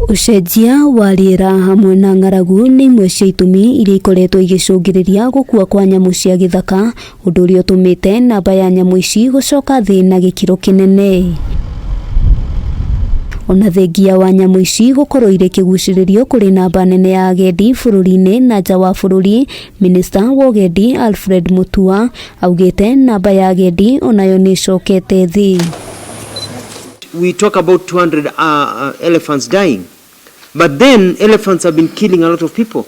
Ũcenjia wa rĩera hamwe na ng'aragu nĩ imwe cia itũmi iria ikoretwo igĩcũngĩrĩria gũkua kwa nyamũ cia gĩthaka, ũndũ ũrĩa ũtũmĩte namba ya nyamũ ici gũcoka thĩ na gĩkĩro kĩnene. Ona thengia wa nyamũ ici gũkorwo irĩ kĩgucĩrĩrio kũrĩ namba nene ya agendi bũrũri-inĩ na nja wa bũrũri, Minista wa ũgendi Alfred Mutua augĩte namba ya agendi onayo nĩ ĩcokete thĩ. We talk about 200 elephants dying, but then elephants have been killing a lot of people.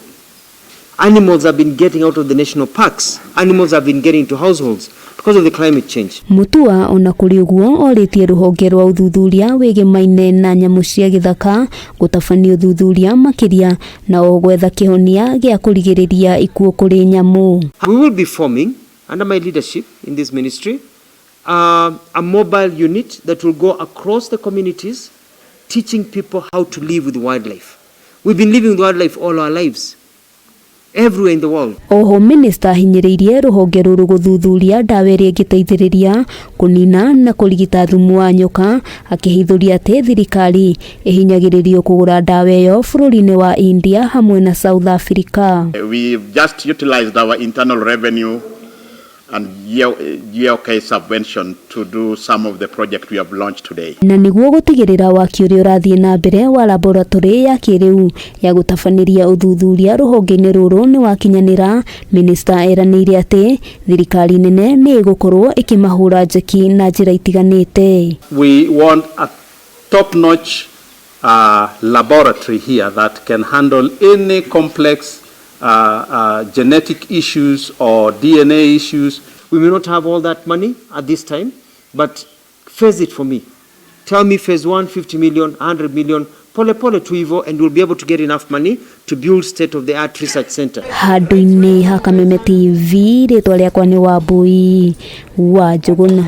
Animals have been getting out of the national parks. Animals have been getting into households because of the climate change. Mutua ona kũrĩ ũguo orĩtie rũhonge rwa ũthuthuria wĩgĩmaine na nyamũ cia gĩthaka gũtabania ũthuthuria makĩria na o gwetha kĩhonia gĩa kũrigĩrĩria ikuũ kũrĩ nyamũ. We will be forming, under my leadership in this ministry, a mobile unit that will go across the communities teaching people how to live with wildlife. We've been living with wildlife all our lives, everywhere in the world. Oho minista ahinyĩrĩirie rũhonge rũrũ gũthuthuria ndawa ĩrĩa ĩngĩteithĩrĩria kũnina na kũrigita thumu wa nyoka, akĩhithũria atĩ thirikari ĩhinyagĩrĩrio kũgũra ndawa ĩyo bũrũri-inĩ wa India hamwe na South Africa. We've just utilized our internal revenue and GOK subvention to do some of the project we have launched today. Na nĩguo gũtigĩrĩra waki ũrĩa ũrathiĩ na mbere wa laboratory ya kĩrĩu ya gũtabanĩria ũthuthuria rũhonge-inĩ rũrũ nĩ wakinyanĩra, minista eranĩire atĩ thirikari nene nĩ ĩgũkorwo ĩkĩmahũra njeki na njĩra itiganĩte. We want a top-notch laboratory here that can handle any complex genetic issues or DNA issues. We may not have all that money at this time, but phase it for me. Tell me phase one, 50 million, 100 million, pole pole tu hivyo, and we'll be able to get enough money to build state-of-the-art research center. Handũ-inĩ ha Kameme TV, rĩtwa rĩakwa nĩ Wambui wa Njũgũna.